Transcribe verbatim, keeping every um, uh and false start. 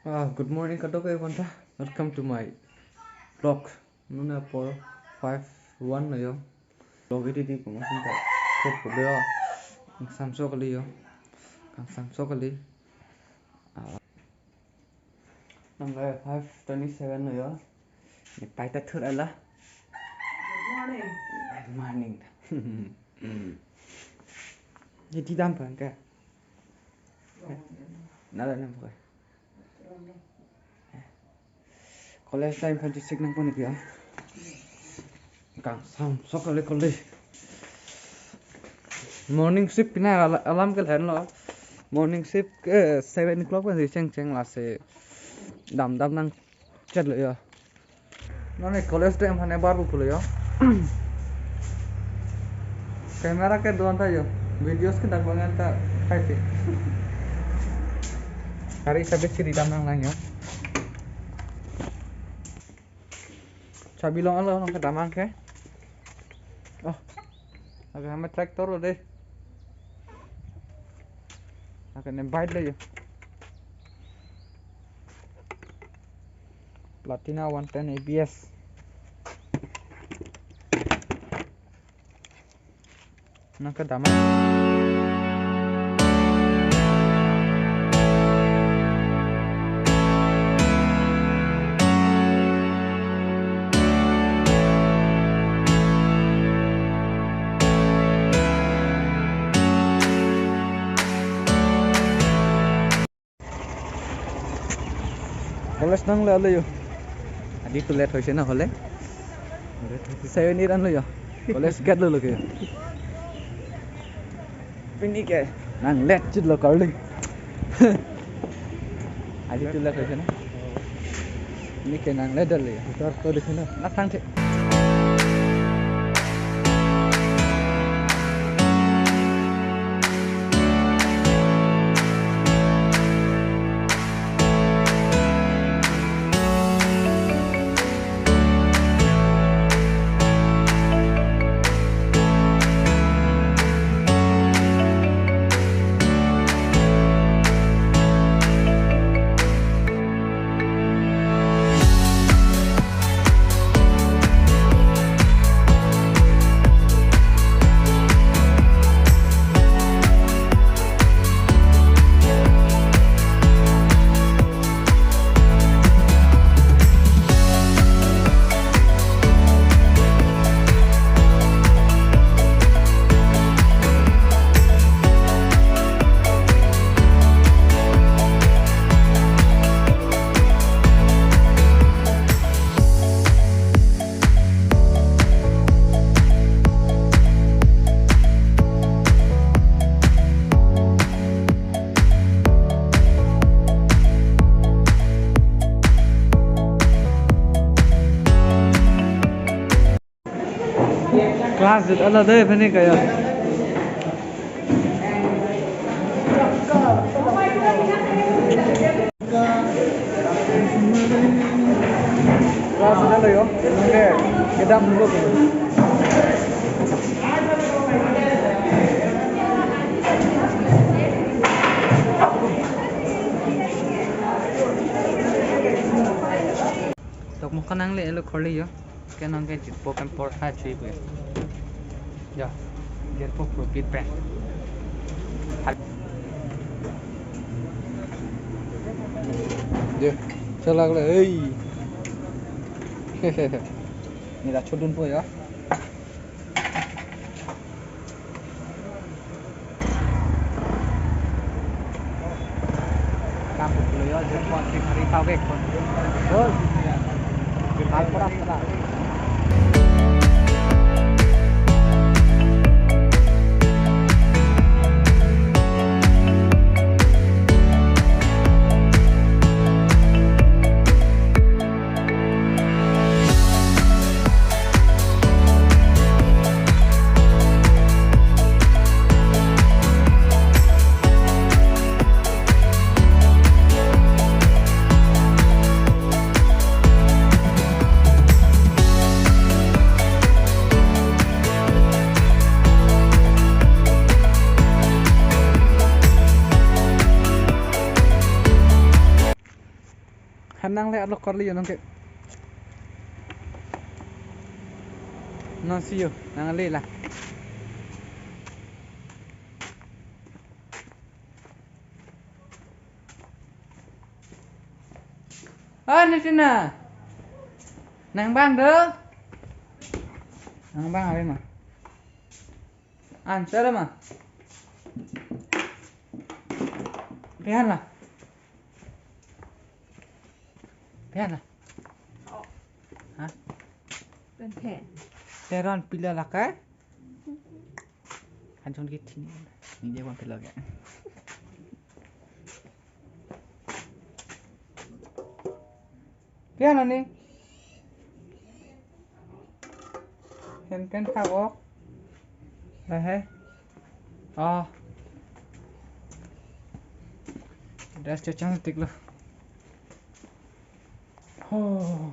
Ah, good morning kadokave bonta. Welcome to my vlog. Non apor five one lo yo. Vlog edit di kuma sinta. Kop ko lo. Kangsam so kali yo. Kangsam so kali. Ah. Number five twenty-seven lo yo. Ne paita thur ala. Good morning. Good morning. Jadi dam pang ka. Nada nam ka. College time phan chisik nangpo niki ya. Kangsam so kali kali. Morning shift pina ala-, alarm ke lahenlo. Morning shift ke seven o'clock phan si cheng cheng lasi dam dam nangchet lo ya. Non ne college time hane bar bu pulo yo. Camera ke do-an ta yo. Videos ke dak bang-an ta khai si. Hari sabit si ridam nang lang yo. Chabi long alo nang kedam abang ke. Oh. Lake hame tractor lo dei. Lake ne bike lo yo. Platina one ten A B S. Nang kedam abang. College nang le alo yo. Adi tu late hoise na hole. Seven eight an lo yo. College gate lo lo ke. Pini ke nang late chit lo kali. Adi tu late hoise na. Pini ke nang late lo yo. Tar to dikhe na. Na thang the. Class jut ala dei pini kaya. Class jut ala yo. Oke. Kedam dulu. Tok mo kanang le lo khorli yo. Ke nang ke jitpo pen por ha chui pu. Ya, jitpo profit pen. Ye, chalak le, hey. Ni la chodun po ya. Kam pulo yo, jepon si hari tau ke kon. Bol. Al pura pura. Nang le arlo korli yo nang ke. Non si yo, nang le la. Oh, Nitina. Nang bang do? Nang bang ave ma? Answer ma? Phehan la? Phehan la? Ha? Pen phen. Teron pilo la kai? Kan chon ki thini. Ni dia wan pilo ke. Phehan la ni? Hen pen ha o. He he. Oh. Das chechang tik lo. Oh.